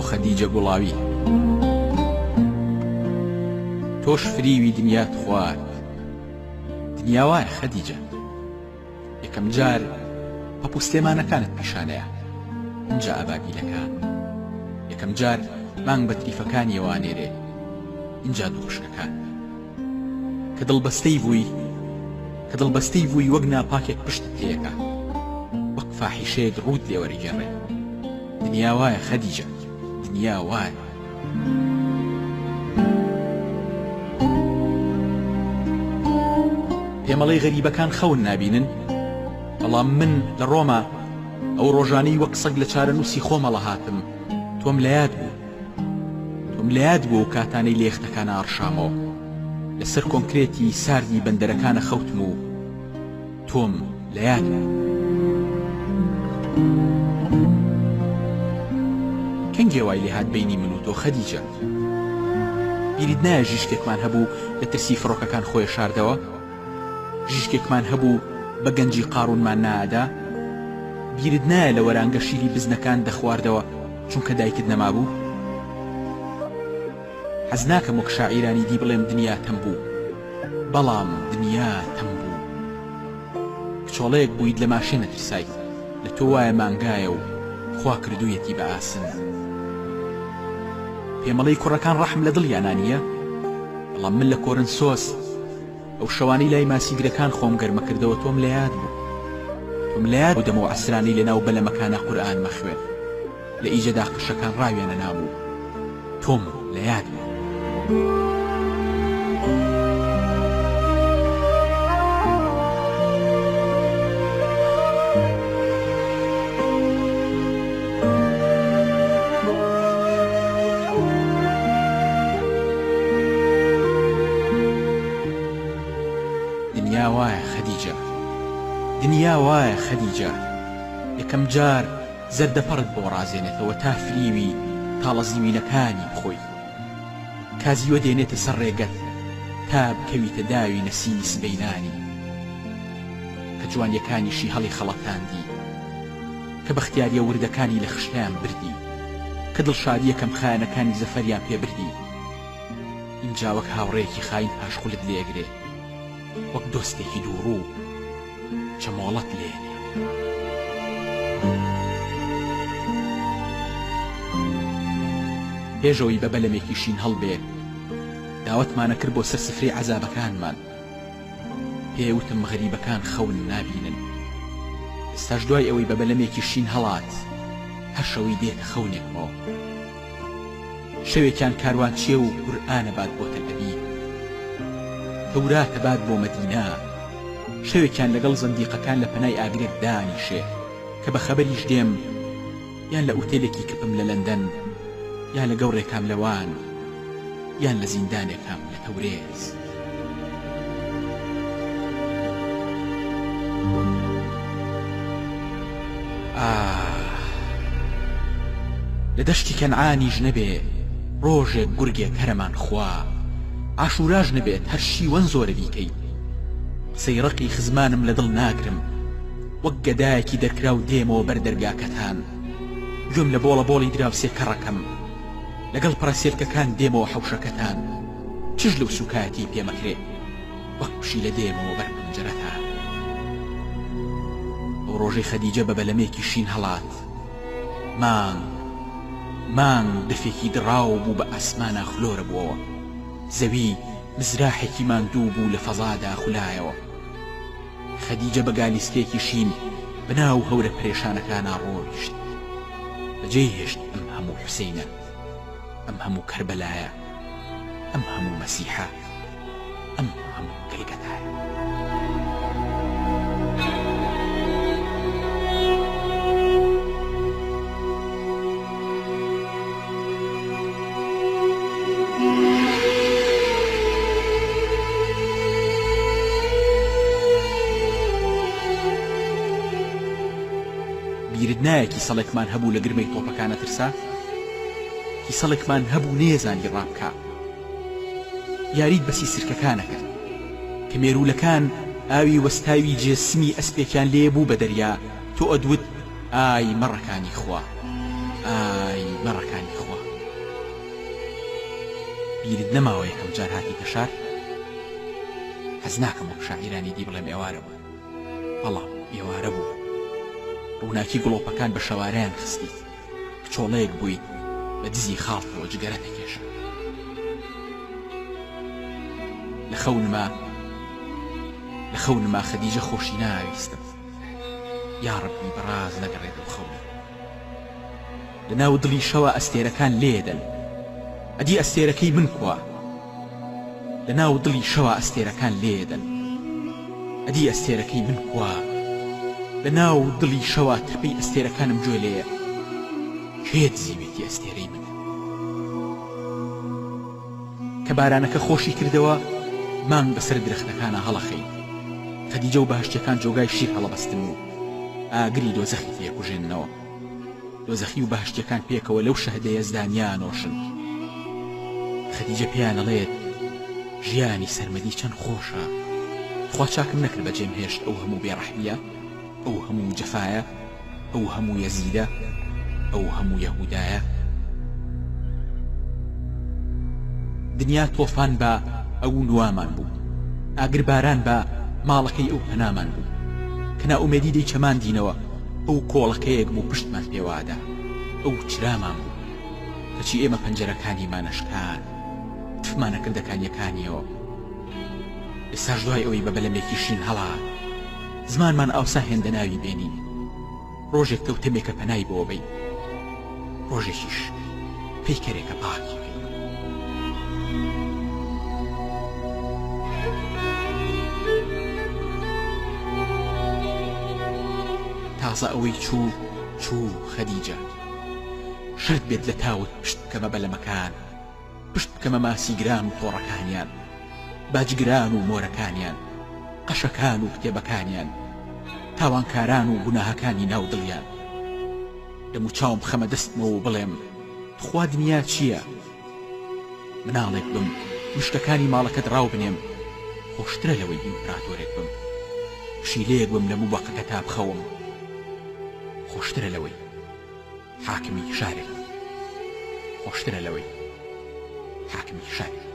خەدیجە گوڵاوی. تۆش فریوی دنیات خوارد. دنیا وایە خەدیجە. یەکەم جار پەپوو سلێمانەکانت پیشانەیا ئینجا ئەبابیلەکان. یەکەم جار مانگ بە تریفەکانیەوە ئەنێرێ ئینجا دووخشکەکان. کە دڵبەستەی بووی کە دڵبەستەی بووی وەک ناپاکێک پشتت تێیەکا وەک فاحیشەیەک ڕووت لێ وەرەگێڕێ. دنیا وایە خەدیجە دنیا وایە. پێمەڵێی غەریبەکان خەون نابینن؟ بەڵام من لە ڕۆما ئەو ڕۆژانەی وەک سەگ لە چارەنووسی خۆم هەڵەهاتم تۆم لە یاد بوو. تۆم لە یاد بوو ئەو کاتانەی لە یەختەکانا ئەڕشامەوە لەسەر کۆنکرێتی ساردی بەندەرەکانە خەوتم و تۆم لە یاد بوو. کەنگێ وای لێ هات بەینی من و تۆ خەدیجە؟ بیرت نایە ژیشکێکمان هەبوو لە ترسی فڕۆکەکان خۆی شاردەوە؟ ژیشکێکمان هەبوو بە گەنجی قاڕوونمان نائەدا؟ بیرت نایە لە وەرانگە شیری بزنەکان دەخواردەوە چونکە دایکت نەمابوو؟ حەز ناکەم وەک شاعیرانی دی بڵێم دنیا تەم بوو، بەڵام دنیا تەم بوو. کچۆڵەیەک بوویت لە ماشێن ئەترسای، لە تۆ وایە مانگایە و خوا کردوویەتی بە ئاسن. پێمەڵێی کوڕەکان ڕەحم لە دڵیانا نییە؟ بەڵام من لە کۆرنسۆس ئەو شەوانەی لای ماسیگرەکان خۆم گەرمەکردەوە تۆم لە یاد بوو. تۆم لە یاد بوو دەمەو عەسرانەی لە ناو بەلەمەکانا قورئانمە خوێند. لە ئیجەدا قشەکان ڕاویانە نام و تۆم لە یاد بوو. دنیا وایە خەدیجە دنیا وایە خەدیجە یەکەم جار زەردەپەڕت بۆ ڕازێنێتەوە تا فریوی تاڵە زیوینەکانی بخۆی. کازیوە دێنێتە سەر ڕێگەت تا بکەویتە داوی نەسیمی سبەینانی. کە جوانیەکانیشی هەڵیخەڵەتاندی. کە بەختیاریە وردەکانی لە خشتەیان بردی. کە دڵشادیە کەمخایەنەکانی زەفەریان پێ بردی. ئینجا وەک هاوڕێیەکی خاین پاشقولت لێ ئەگرێ. وەک دۆستێکی دووڕوو. چەمۆڵەت لێنێ. پێش ئەوەی بە بەلەمێکی شین هەڵبێ، داوەتمانە کرد بۆ سەر سفرەی عەزابەکانمان. پێ وتم غەریبەکان خەون نابینن. ئێستاش دوای ئەوەی بە بەلەمێکی شین هەڵات، هەر شەوەی دێتە خەونێکمەوە. شەوێکیان کاروانچیە و قورئانە بات بۆ تەلئەبیب. تەوراتە بات بۆ مەدینە. شەوێکیان لەگەڵ زەندیقەکان لە پەنای ئاگرێک دانیشێ کە بە خەبەریش دێم یان لە ئوتێلێکی کپم لە لەندەن یا لە گەوڕێکام لە وان یان لە زیندانێکام لە تەورێز. ئاه! لە دەشتی کەنعانیش نەبێ ڕۆژێک گورگێک هەرەمان خوا، عاشووراش نەبێت هەر شیوەن زۆرە بیکەی. قسەی ڕەقی خزمانم لە دڵ ناگرم، وەک گەدایەکی دەرکراو دێمەوە بەر دەرگاکەتان. گوێم لە بۆڵە بۆڵی دراوسێ کەڕەکەم، لەگەڵ پەڕەسێلکەکان دێمەوە حەوشەکەتان. چش لەو سووکایەتیەی پێ مەکرێ. وەک پشیلە دێمەوە بەر پەنجەرەتان. ئەو ڕۆژەی خەدیجە بە بەلەمێکی شین هەڵات، مانگ، مانگ دەفێکی دڕاو بوو بە ئاسمانا خلۆرە بووەوە، زەوی مزراحێکی ماندوو بوو لە فەزادا خولایەوە. خەدیجە بە گالیسکەیەکی شین بە ناو هەورە پەرێشانەکانا ڕۆیشت. بەجێی هێشت ئەم هەموو حوسەینە، ئەم هەموو کەربەلایە، ئەم هەموو مەسیحە. ئەم هەموو گەلگەتایە. بیرت نایە کیسەڵێکمان هەبوو لە گرمەی تۆپەکان ئەترسا؟ کیسەڵێکمان هەبوو نەیەزانی ڕابکا. یاریت بە سیسرکەکان ئەکرد کە مێروولەکان ئاوی وەستاوی جێ سمی ئەسپێکیان لێ بوو بە دەریا تۆ ئەدوت ئای مەڕەکانی خوا ئای مەڕەکانی خوا. بیرت نەماوە یەکەم جار هاتیتە شار؟ حەز ناکەم وەک شاعیرانی دی بڵێم ئێوارە بوو. بەڵام ئێوارە بوو. ڕووناکی گڵۆپەکان بە شەوارەیان خستیت. کچۆڵەیەک بوویت بە دزی خاڵتەوە جگەرەت ئەکێشا. لە خەونما لە خەونما خەدیجە خۆشی ناویستم. یاڕەبی بەڕاز نەگەڕێتەوە خەونم. لە ناو دڵی شەوا ئەستێرەکان لێدەن. ئەدی ئەستێرەکەی من کوا؟ لە ناو دڵی شەوا ئەستێرەکان لێدەن. ئەدی ئەستێرەکەی من کوا؟ لە ناو دڵی شەوا ترپەی ئەستێرەکانم گوێ لێیە. کێ دزیوێتی ئەستێرەی من؟ کە بارانەکە خۆشی کردەوە، مانگ بەسەر درەختەکانا هەڵەخەی. خەدیجە و بەهەشتیەکان جۆگای شیر هەڵەبەستن و ئاگری دۆزەخی تێکوژێننەوە. دۆزەخی و بەهەشتیەکان پێکەوە لەو شەهدە یەزدانیە ئەنۆشن. خەدیجە پێیان ئەڵێت، ژیانی سەرمەدی چەند خۆشە، تخوا چاکم نەکرد بەجێم هێشت ئەو هەموو بێڕەحمیە، ئەو هەموو جەفایە، ئەو هەموو یەزیدە، ئەو هەموو یەهودایە. دنیا تۆفان با ئەو نوامان بوو، ئاگر باران با ماڵەکەی ئەو پەنامان بوو، کە نائومێدی دەیچەماندینەوە ئەو کۆڵەکەیەک بوو پشتمان پێوەئەدا، ئەو چرامان بوو، کەچی ئێمە پەنجەرەکانیمان ئەشکاند، تفمان ئەکردە کانیەکانیەوە. ئێستاش دوای ئەوەی بە بەلەمێکی شین هەڵات، زمانمان ئاوسا هێندە ناوی بێنین. ڕۆژێک تەوتەمێکە پەنای بۆ بەین، ڕۆژێکیش پەیکەرێکە پاکی کەینەوە. تازە ئەوەی چوو چوو خەدیجە. شەرت بێت لە تاوت پشت بکەمە بەلەمەکان. پشت بکەمە ماسیگران و تۆڕەکانیان، باجگران و مۆرەکانیان، قەشەکان و کتێبەکانیان، تاوانکاران و گوناهەکانی ناو دڵیان. دەموچاوم بخەمە دەستمەوە و بڵێم، تخوا دنیا چییە؟ مناڵێک بم مشکەکانی ماڵەکەت ڕاو بنێم خۆشترە لەوەی ئیمپراتۆرێک بم. پشیلەیەک بم لە موبەقەکەتا بخەوم خۆشترە لەوەی. حاکمی شارێک خۆشترە لەوەی حاکمی شارێک.